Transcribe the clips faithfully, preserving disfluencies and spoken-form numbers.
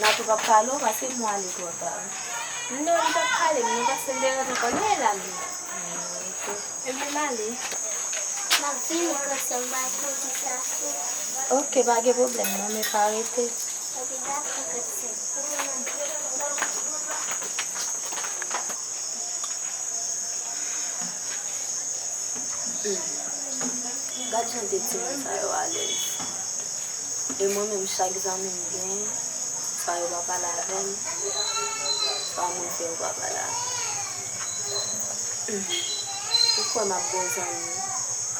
Natou p ap pale w paske m wè ale twò ta wi. Non, li p ap pale m non, paske m te rantre kò l wi la menm. Hmm, ok. Ebyen m ale. M ap vini kanson m al konte sa sou. Ok, pa gen pwoblèm non, men pa rete. Ebyen dakò kanson. Hmm. Gad jan de timoun sa yo alèz. E mwen menm, chak zanmi m genyen, swa yo pa pale avè m, swa mwen fè yo pa pale avè m. Hmm. Ou kwè m ap gen yon zanmi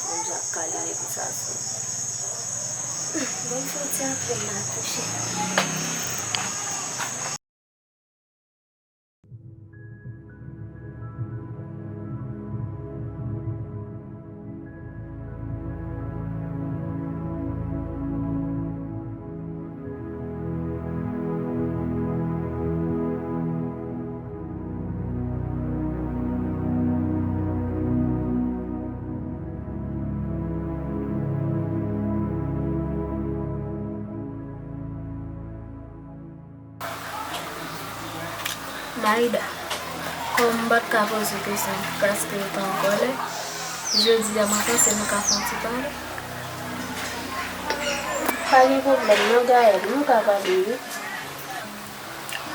menm jan ak Kaline epi Sasou? Hmm. Bon, m santi anpil m akouche. Maïda, kòm m pa t ka poze w kesyon paske w te an kòlè, jodi a mwen panse nou ka fè yon ti pale. Pa gen pwoblèm non, Gaëlle, nou ka pale wi.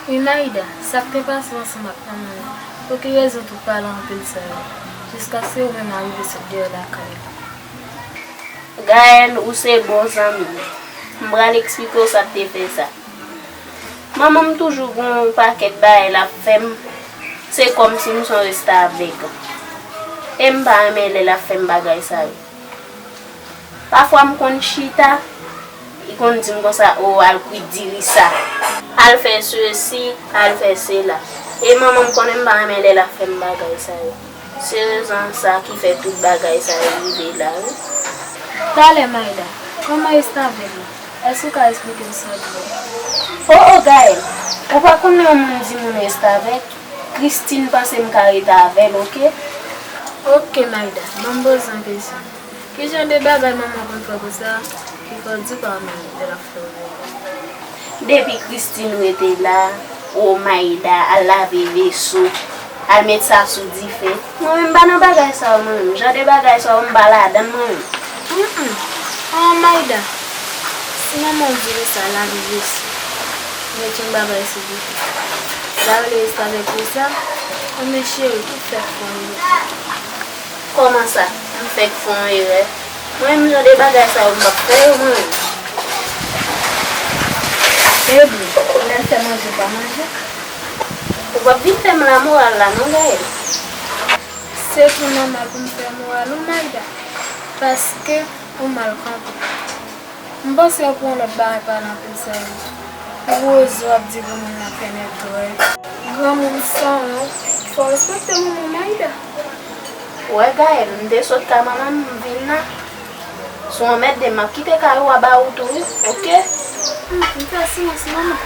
Wi, Maïda, sa k te pase w ansanm ak manman w, pou ki rezon w te pale anpil sa yo, jiskaske ou menm arive sot deyò lakay la? Gaëlle, ou se bon zanmi m. M pral eksplike w sa k te fè sa. Manman m toujou gen yon pakèt bagay l ap fè m. Se kòmsi m se yon restavèk. E m pa renmen lè l ap fè m bagay sa yo. Pafwa m konn chita, li konn di m konsa, o, al kwit diri sa. Al fè sesi, al fè sela. E manman m konnen m pa renmen lè l ap fè m bagay sa yo. Se rezon sa ki fè tout bagay sa yo rive la wi. Talè Maïda, kòman restavèk la? Èske w ka eksplike m sa byen? O, o, Gaëlle, ou pa konnen yon moun di moun restavèk? Christine panse m ka rete avè l, oke? Oke, Maïda, ban m poze w yon kesyon. Ki jan de bagay manman w konn fè konsa ki fè w di pa renmen lè l ap fè w bagay? Depi Christine rete la, o Maïda, al lave veso, al met sa sou dife. Mwen menm m pa nan bagay sa yo mwen menm. Jan de bagay sa yo m pa ladan l mwen menm. Hum, hum. Oh Maïda, si manman w di konsa lave veso, met yon bagay sou dife, sa rele restavèk wi sa? Anben cheri, ou fèk fè yon erè. Kòman sa? M fèk fè yon erè? Mwen menm jan de bagay sa yo m p ap fè yo mwen menm. Ebyen, lè l fè manje w pa manje? Ou p ap vin fè m lamoral la non, Gaëlle. Se tou nòmal pou m fè moral ou, Maïda, paske ou mal kanpe. M panse w pran lòt bagay pale anpil sa yo. Pou wozo w ap di granmoun nan fè nèg dwèt. Granmoun sanwont, fò w respekte manman w, Maïda. Ou wè, Gaëlle, m te sot kay manman m, m vin la. Si w anmède m, m ap kite kay ou a ba ou tou wi, oke? Hmm, m fè silans manman.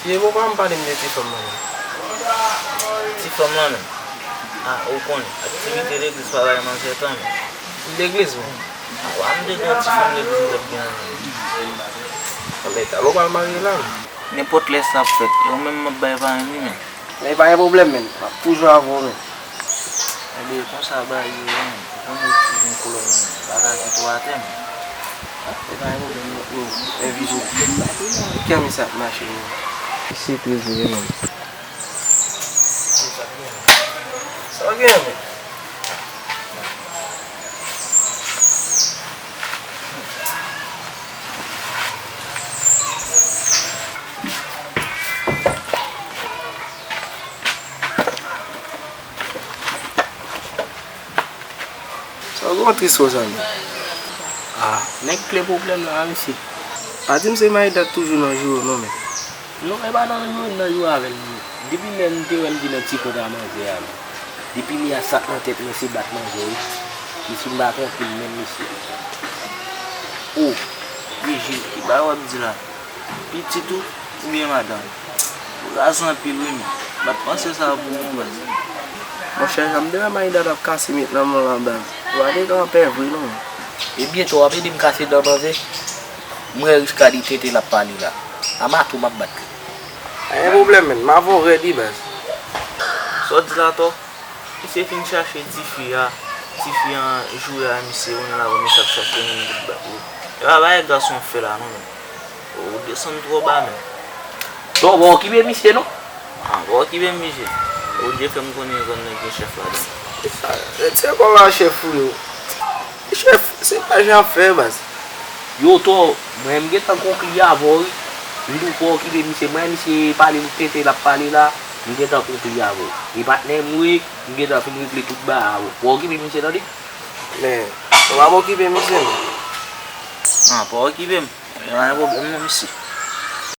Pye bò pa m pale m de ti fanm lan menm. Ti fanm lan menm. A, ou konnen, aktivite legliz pa bay manzè tan menm. Legliz menm. A, wa m te gen yon ti fanm legliz m t ap gen an menm. Anben, talè w pral marye la menm. Nenpòt lè sa ap fèt, e ou menm m ap bay parenn wi menm. Men pa gen pwoblèm, menn. M ap toujou avè w, menn. Ebyen, konsa bagay yo ye, menn. Ou konn yo toujou gen kolòn, menn. Pa ka kite w atè, menn. Men pa gen pwoblèm, nou, nou, men vizyon. Kiyès misye ap mache, menn? Misye treze, menn. Sa w gen, menn? Sa w gen yon tris konsa menm? Ah, nèg kle pwoblèm nan a, mesye. Pa di m se Maïda k toujou nan jou yo non, menn. Non, e pa nan jou, nan jou avè l, non. Depi lè m te wè l te nan ti kont a manzè a, menn. Depi lè a sa k nan tèt mwen se bat manzè wi. Mesye m pa konprann menm, mesye. Oh, Brigitte, ki bagay w ap di la? Pitit ou oubyen madanm? Ou raz anpil wi, menn. M pa t panse sa pou ou, baz. Monchè, jan m te wè Maïda t ap kase met nan men w lan, baz. Ou pa te ka anpè vre, non. E byento w ap ede m kase dan manzè. M wè Riskadi tenten l ap pale la. A mato m ap bat li. Pa gen pwoblèm, menn. M avè w rèd wi, baz. Sa w di la atò? Misye fin chache tifi a. Tifi an joure a misye, kounye a la misye ap chache moun pou l bat li. E pa bagay gason ap fè la non, menn. Ou desann twò ba, menn. Bon, bon, okipe misye non. Ah, bon, okipe misye. Ou dwe fè m konnen zòn nan gen chèf ladan. E sa, retire kò w a chèf ou yo. Chèf, se pa jan ap fè, baz. Yo, to, mwen, m gentan konkli avè w, wi. M di w pa okipe misye. Mwen, misye pale, li tenten l ap pale la. M gentan konkli avè w. E patnè m ou ye, m gentan fin regle tout bagay avè w. Pa okipe misye, tande? Men, ou pa okipe misye, non. Ah, pa okipe m. Pa gen pwoblèm non, mesye.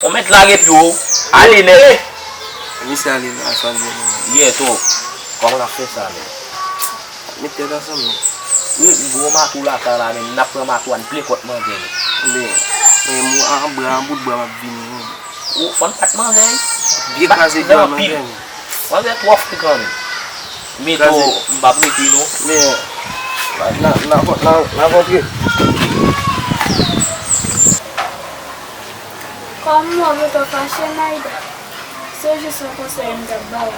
Ou mèt lage pye w. Ale nèt. Misye ale nan aswè li menm. Yè to. Kòman n ap fè sa menm? Met tèt ansanm non. Wi, gwo mato lakay la menm, n ap pran mato a, n plen kòt manzè menm. Men, men mwen an bra, an bout bra m ap vini non. Ou fò n bat manzè wi. Byen kraze djòl manzè menm. Manzè twò frekan menm. Mito, m p ap rete non. Men, n a, n a, n a, n a kontre. Kòm mwen mete w fache, Naïda, se jis yon konsèy m t ap ba w.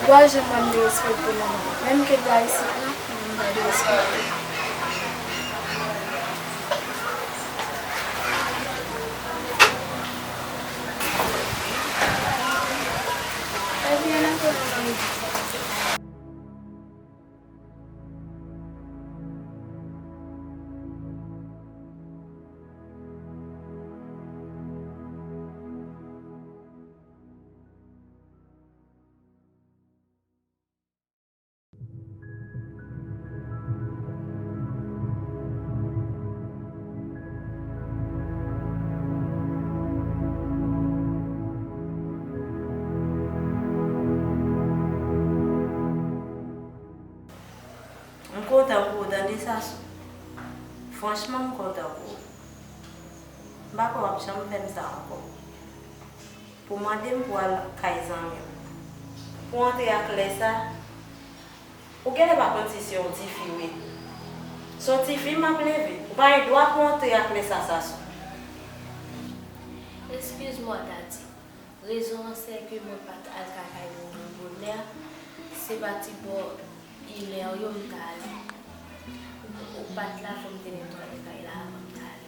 Gwo jan mwen m derespekte manman m. Menm ke l pa isit la, men m pa derespekte l. Ebyen, n a pale nan M kontan pou ou tande, Sasou. Franchman, m kontan pou ou. M pa kwè w ap janm fè m sa ankò. Pou mande m pou al kay zanmi w. Pou antre ak lè sa, ou genlè pa konn si se yon tifi ou ye. Se yon tifi m ap leve. Ou pa gen dwa pou antre ak lè sa, Sasou. Excuse-moi, Tati. Rezon an se ke mwen pa t al ka kay moun nan bonè, se pati bò inè yo m t ale. Ou pa t la, fò m te netwaye kay la avan m t ale.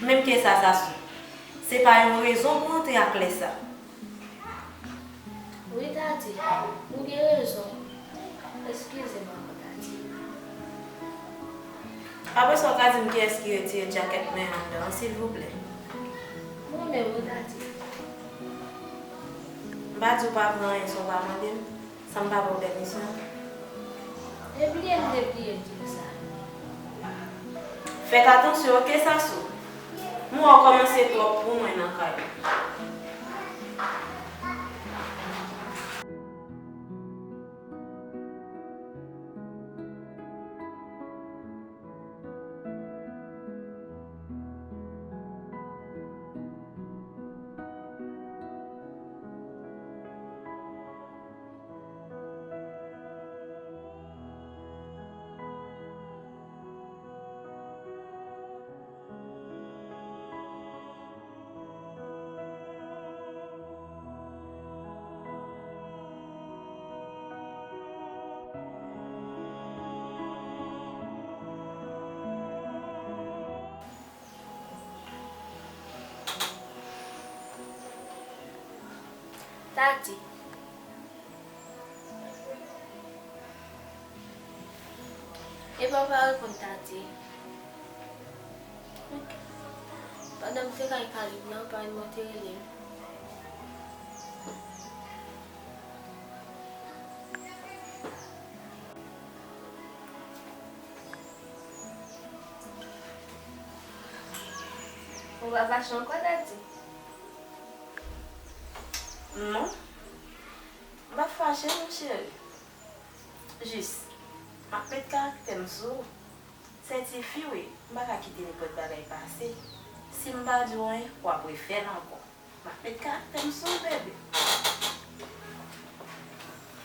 Menm ke sa, Sasou, se pa yon rezon pou antre ak lè sa. Wi, Tati, ou gen rezon. Eskize m ankò, Tati. Apre sa, w ka di m kiyès ki retire djakèt mwen anndan an, silvouplè? Mwen menm wi, Tati. M pa di w pa pran anyen san w pa mande m, san m pa ba w pèmisyon. Depi lè m te bliye di w sa. Fèt atansyon, oke, Sasou? M wè w kòmanse twòp pou mwen nan kay. Tati. Epa w pa reponn Tati. Pandan m te kay Kalib nan, parenn mwen te rele m. Ou pa fache ankò, Tati? Non. M pa fache non, cheri. Jis, m ap met karaktè m sou ou. Se tifi w ye, m pa ka kite nenpòt bagay pase. Si m pa di w anyen, w ap refè l ankò. M ap met karaktè m sou ou, bebe.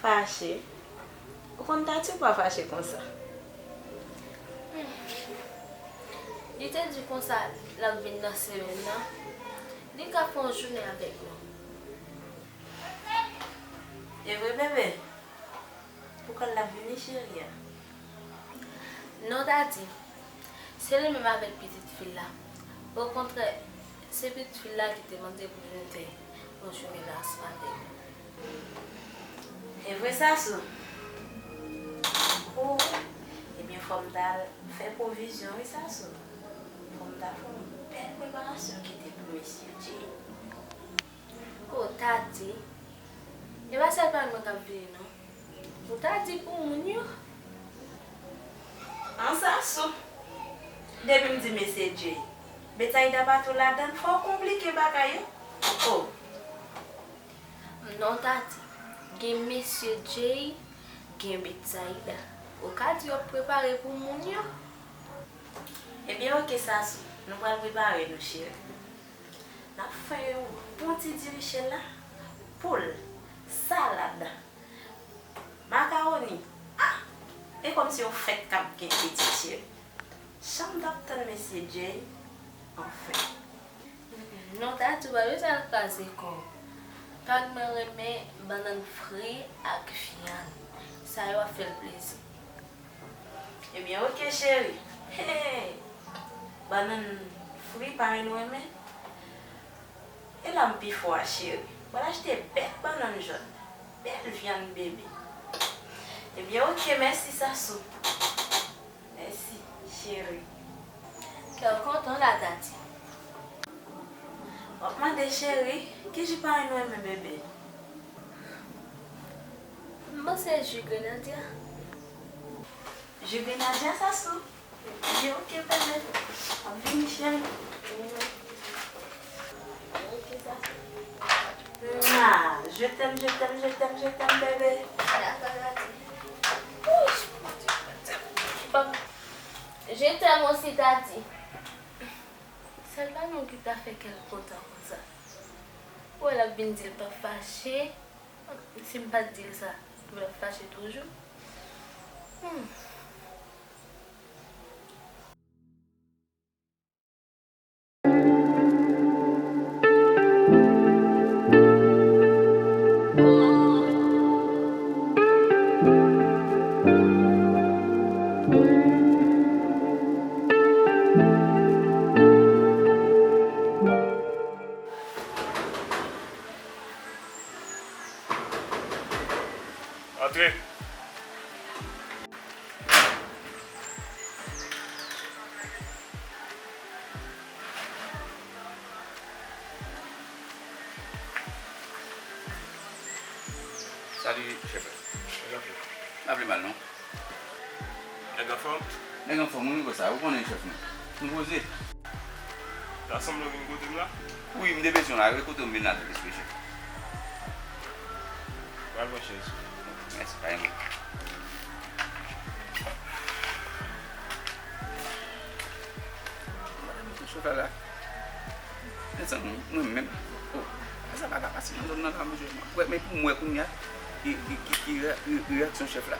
Fache? Ou konn Tati ou pa fache konsa. Li te di konsa l ap vin nan semèn nan. Li ka fè yon jounen avèk nou. E vre, bebe? Poukò l ap vini, cheri a? Non, Tati. Se li menm avèk pitit fi l la. Okontrè, se pitit fi l la ki te mande pou vin fè yon jounen la ansanm avèk nou. E vre, Sasou? O, ebyen, fò m ta fè pwovizyon, wi, Sasou. Fò m ta fè yon bèl preparasyon kite pou mesye Jay. O, Tati, e pa sèl pa mwen k ap vini, non. Ou ta di pou moun yo. An, Sasou. Depi m di mesye Jay, Betayda pa tou ladan l, fò w konplike bagay yo. O. Non, Tati. Gen mesye Jay, gen Betayda. Ou ka di yo ap prepare pou moun yo. Ebyen, oke, Sasou. Nou pral prepare nou, cheri. N ap fè yon bon ti diri chèl la, poul, salad, makawoni. Ah! E kòmsi yon fèt k ap gen, pitit cheri. Jan m t ap tann mesye Jay, anfen. Non, Tati, ou pa bezwen al kraze kò w. Pag mwen renmen bannann fri ak vyann. Sa yo ap fè l plezi. Ebyen, oke, cheri. Hey! Bannann fri, pa renmen. E la m pi fò a, cheri. Pral achte bèl bannann jòn, bèl vyann bebe. Ebyen, oke, mèsi, Sasou. Mèsi, cheri. Kè w kontan la, Tati. W ap mande, cheri, ki ji parenn ou renmen, bebe? M panse ji grenadya. Ji grenadya, Sasou? Ebyen, oke, bebe. M ap vini, cheri. Mwa, je t'aime, je t'aime, je t'aime, je t'aime, bebe. Dakò, Tati. Ouch, mon Dieu, mon Dieu. Bon, je t'aime aussi, Tati. Sèl pa nou ki ta fè kè l kontan konsa. Ou wè l ap vin di l p ap fache. Si m pa t di l sa, pou l ap fache toujou. Hmm. Antre. Salut, chèf. Pa vle mal, non. Nèg anfòm? Nèg anfòm, wi, konsa, ou konnen chèf nou. Nou poze. Ta sanble w vin kote m la? Wi, m te bezwen w la, e kote w m vin la tou, mesye chèf. Pral pran chèz. Mèsi, pa gen pwoblèm. Madanm chofè la. Mezanmi, mwen menm. Oh, sa pa ka pase nan zòn nan la, monchè. Wè, men pou mwen kounye a, ki, ki, ki, ki re-, re-, reyaksyon chèf la.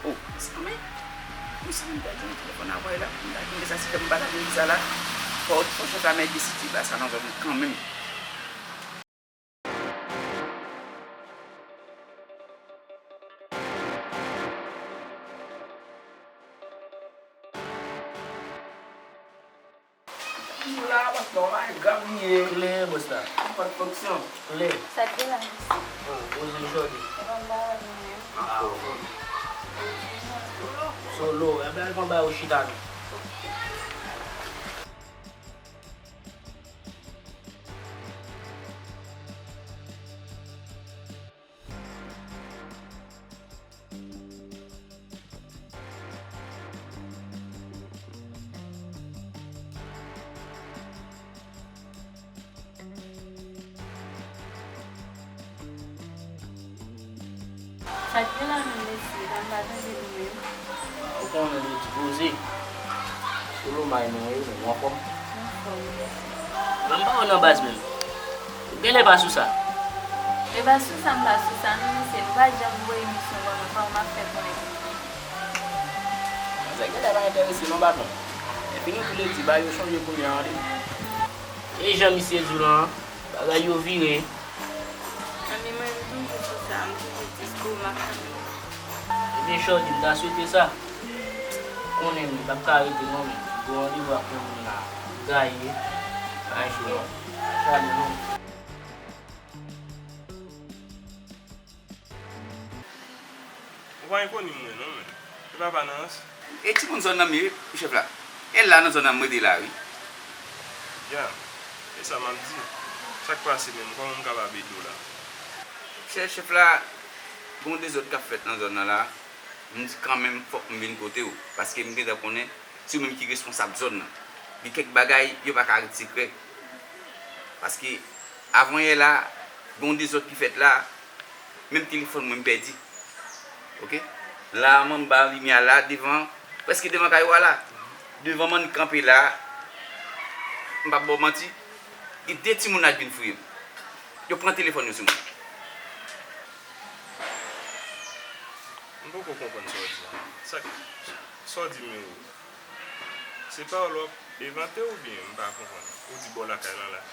Oh, mezanmi. Mezanmi, m pèdi yon telefòn a voye la. M ta kite sa, si fè m pa ta vin di sa la. Fò, fò chèf la mèt deside ba sa nan zòn nan kanmenm. Toujou la, paske w pa grav li ye. Klè, bòs la. Li pa t fonksyon. Klè. Sa k gen la, mesye? Oh, poze l jodi. E pa m ba w li menm. Ah, ok. Solo. Solo. Ebyen, al pran bagay ou chita nou. Sa k gen la menm, mesye? Sa m pa tande nou menm. Ou konnen li di poze. Sou lomay nou ye, nou anfòm? Anfòm, mesye. Ban m ba w nan baz menm. Ou genlè pa sou sa. E pa sou sa m pa sou sa non, mesye. Nou pa janm voye misyon ban nou, kòman m ap fè konnen pou nou? Zak, bagay la pa enterese non, patwon. Epi nou tou le di, bagay yo chanje kounye a, tande. E jan misye di w lan, bagay yo vire. Anben, mwen, m toujou di sa, m toujou di, m ap tann. Ebyen, Shorty, m ta swete sa. Konnen m p ap ka rete non, men. Gon randevou ak yon moun la, gaye. Ay, cho non. Chale non. Ou pa enkoni mwen non, men. E pa pa nan anse. E timoun zòn nan m ye, wi, chèf la. E la nan zòn nan m rete la, wi. Ya, e sa m ap di. Sa k pase menm? Kòman m kapab ede w la? Chè, chèf la, gon dezòd k ap fèt nan zòn nan la. M di kanmenm fòk m vin kote w, paske m gentan konnen se ou menm ki responsab zòn nan. Gen kèk bagay, yo pa ka ret sekrè. Paske avan yè la, gen yon dezòd ki fèt la, menm telefòn mwen m pèdi. Oke? La, mwen m ba limyè a la devan, prèske devan kay ou a la. Devan mwen m kanpe la, m p ap ba w manti, gen de timoun la k vin fouye m. Yo pran telefòn yo sou mwen. M poko konprann sa w di a. Sa, sa w di menm? Se pawòl w ap envante oubyen m pa konprann? Ou di bò lakay lan la?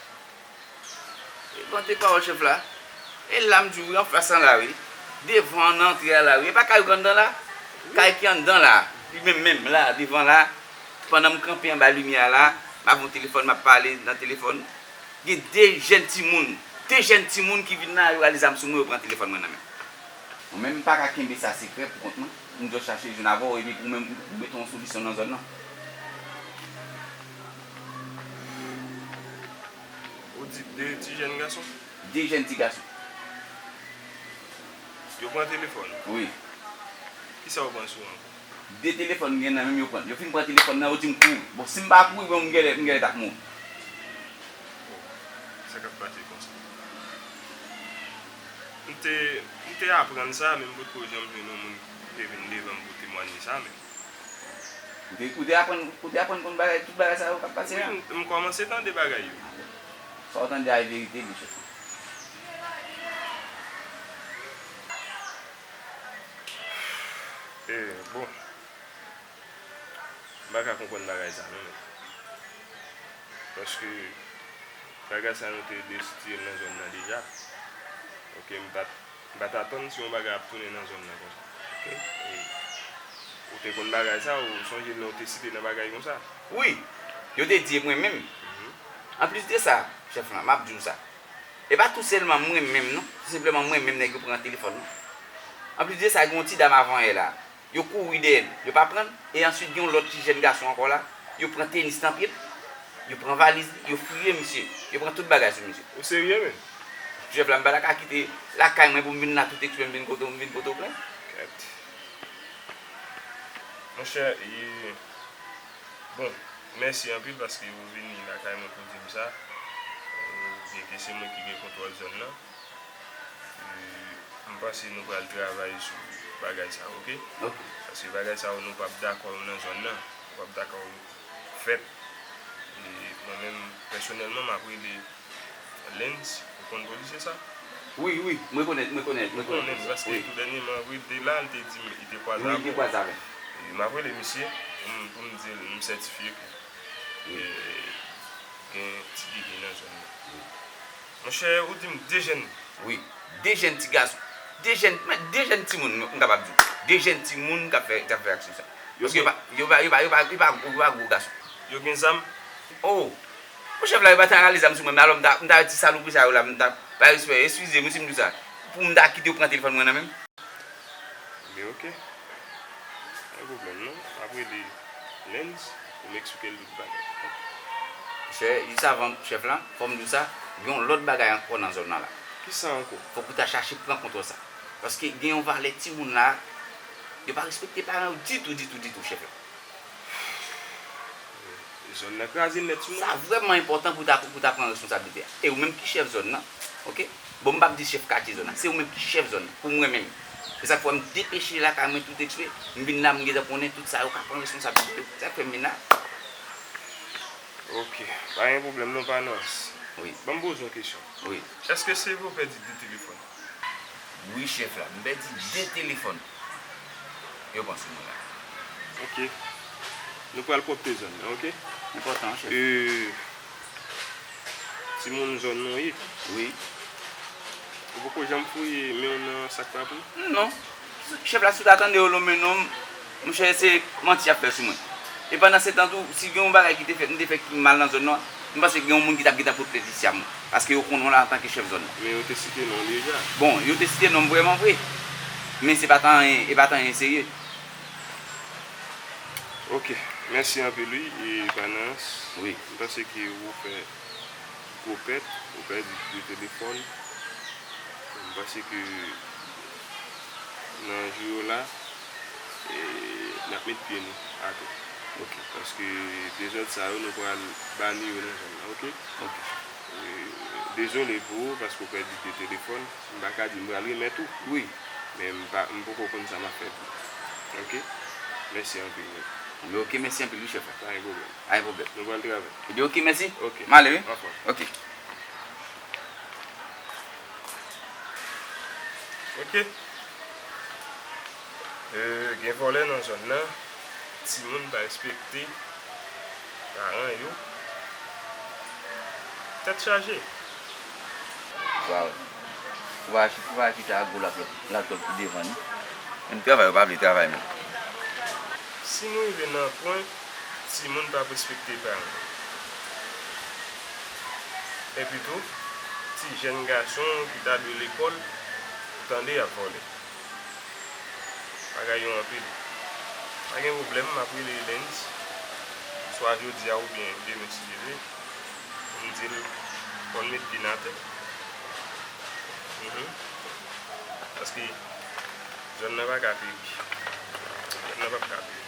Envante pawòl chèf la. E la m di w wi, anfas lan la wi. Devan nan antre a la wi. E pa kay ou ki anndan la? Kay ki anndan la. Li menm menm la, devan la. Pandan m kanpe anba limyè a la, m ap yon telefòn, m ap pale nan telefòn. Gen de jèn timoun, de jèn timoun ki vin la, yo rale zam sou mwen, yo pran telefòn mwen nan men m. Mwen menm, m pa ka kenbe sa sekrè pou kont mwen. M dwe chache jwenn avè w epi pou mwen, pou mete yon solisyon nan zòn nan. Ou di de ti jèn gason? De jèn ti gason. Yo pran telefòn? Wi. Kisa yo pran sou ou ankò? De telefòn m gen nan men m yo pran. Yo fin pran telefòn nan, yo di m kouri. Bon, si m pa kouri, bon, m genlè, m genlè t ap mouri. Sa k ap pase konsa? M te, m te aprann sa, men m potko janm jwenn yon moun ki te vin devan m pou temwanye sa, men. Ou te, ou te aprann, ou te aprann konn bagay, tout bagay sa yo k ap pase a? Wi, m, m kòmanse tande bagay yo. Sa w tande a e verite, mesye. E, bon. M pa ka konprann bagay sa non, men. Paske bagay sa nou te deside nan zòn nan deja. Oke, m pa t, m pa t atann si yon bagay ap tounen nan zòn nan konsa. Oke? E, ou te konn bagay sa, ou sonje lè w te site nan bagay konsa? Wi, yo te di e mwen menm. Mhm. Anplis de sa, chèf lan, m ap di w sa. E pa tou sèlman mwen menm non, tou senpleman mwen menm nèg yo pran telefòn non. Anplis de sa, gen yon ti dam avan yè la. Yo kouri dèyè l, yo pa pran l, e answit gen yon lòt ti jèn gason ankò la, yo pran tenis nan pye l, yo pran valiz li, yo fouye misye, yo pran tout bagay sou misye. Ou serye menm? Chèf la, m pa ta ka kite lakay mwen pou m vin la tout eksprè, m vin kote w, m vin Pòtoprens. Kèt. Monchè, e, bon, mèsi anpil paske ou vini lakay mwen pou di m sa. E, byenke se mwen ki gen kontwòl zòn nan. E, m panse nou pral travay sou bagay sa, oke? Oke. Paske bagay sa yo, nou p ap dakò yo nan zòn nan. Nou p ap dakò yo fèt. E mwen menm, pèsonèlman, m ap rele Lens. Ou konn polisye sa? Wi, wi, m rekonèt, m rekonèt, m rekonèt. Ou konnen, paske tou dènyèman, wi, l te la, l te di m li te kwaze avè w. Wi, li te kwaze avè m. E m ap rele misye pou m, pou m di l m sètifye ke, e, gen ti gigi nan zòn nan. Monchè, ou di m de jèn. Wi, de jèn ti gason. De jèn, men de jèn timoun, m kapab di w. De jèn timoun k ap fè, k ap fè aksyon sa. Paske yo pa, yo pa, yo pa, yo pa, yo pa gwo, yo pa gwo gason. Yo gen zam? Oh! Mon chèf la, yo pa t analize m sou mwen, men alò m ta, m ta di salopri sa yo la, m ta, pa respè, eskize m wi si m di w sa. Pou m ta kite yo pran telefòn mwen nan men m. Men oke. Pa gen pwoblèm non. M ap rele Lens pou m eksplike l tout bagay. Chè, jis avan, chèf lan, fò m di w sa, gen yon lòt bagay ankò nan zòn nan la. Kisa ankò? Fòk ou ta chache pran kontwòl sa. Paske gen yon valè timoun la, yo pa respekte paran yo ditou, ditou, ditou, chèf lan. Zòn nan kraze nèt sou nou. Sa vrèman enpòtan pou ta, pou ta pran responsablite a. E ou menm ki chèf zòn nan, oke? Bon, m p ap di chèf katye zòn nan. Se ou menm ki chèf zòn nan, pou mwen menm. Se sa k fè m depeche lakay mwen tout eksprè. M vin la, m gentan konnen tout sa, yo ka pran responsablite yo. Se sa k fè m vin la. Oke. Pa gen pwoblèm non, pa nan anse. Wi. Ban m poze w kesyon. Wi. Èske se vre w pèdi de telefòn? Wi, chèf la. M pèdi de telefòn. Yo pran sou mwen la. Oke. Nou pral pwòpte zòn nan, oke? Enpòtan, chèf. E, timoun zòn nan ye. Wi. Ou poko janm fouye men w nan sak pa pou? Non. Chèf la, si w ta tande yo lonmen non m, monchè, se manti y ap fè sou mwen. E pandan se tan tou, si gen yon bagay ki te fèt, m te fè ki mal nan zòn nan, m panse gen yon moun ki t ap gentan pote plent isi a mwen. Paske yo konnen w la antanke chèf zòn nan. Men yo te site non w deja. Bon, yo te site non m vrèman vre. Men se pa t anyen, e pa t anyen serye. Ok, mèsi anpil wi, e Banas. Wi. M panse ke ou fè gwo pèt, ou pèdi de telefòn. M panse ke nan jou yo la, e, n ap met pye nou atè. Ok. Paske dezòd sa yo, nou pral bani yo nan zòn nan, ok? Ok. E, dezole pou ou, paske ou pèdi de telefòn. M pa ka di m pral remèt ou. Wi. Men m pa, m poko konn sa m ap fè pou ou. Ok? Mèsi anpil, men. Ok, mèsi anpil, wi, chèf la. Pa gen pwoblèm. Pa gen pwoblèm. Nou pral travay. Ebyen, ok, mèsi. Ok. M ale, wi. Anfòm. Ok. Ok. E, gen vòlè nan zòn nan. Timoun pa respekte paran yo. Tèt chaje. Waw. Ou pa, ou pa chita ak gwo laptop, laptop ki devan nou. Menm travay, ou pa vle travay menm. Si nou rive nan pwen, timoun p ap respekte paran yo. Epi tou, ti jèn gason ki ta dwe lekòl, ou tande y ap vòlè. Bagay yo anpil. Pa gen pwoblèm, m ap rele Lens, swa jodi a oubyen demen si Dye vle, pou m di l fò l met pye n atè. Mhm. Paske zòn nan pa ka peri. Zòn nan p ap ka peri.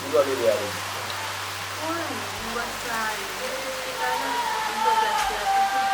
Ou dwe leve avè m. Wi, m bwè sa a, wi. Mwen te ka la, m pran plas li a pou ou.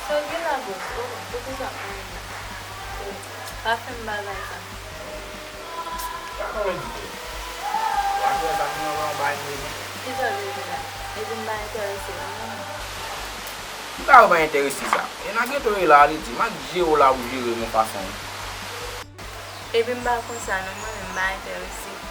Sa w gen la, bòs? O, poukisa w ap manje? O, pa fè m bagay sa. Sa kòman di tou? W ap wè sa ki nan wè yon bagay move. Kisa w vle di la? Epi m pa enterese non. Kisa w pa enterese sa? E nan geto w ye la, li di, m ap jere w la pou w jere m yon fason. Epi m pa konsa non, mwen menm m pa enterese.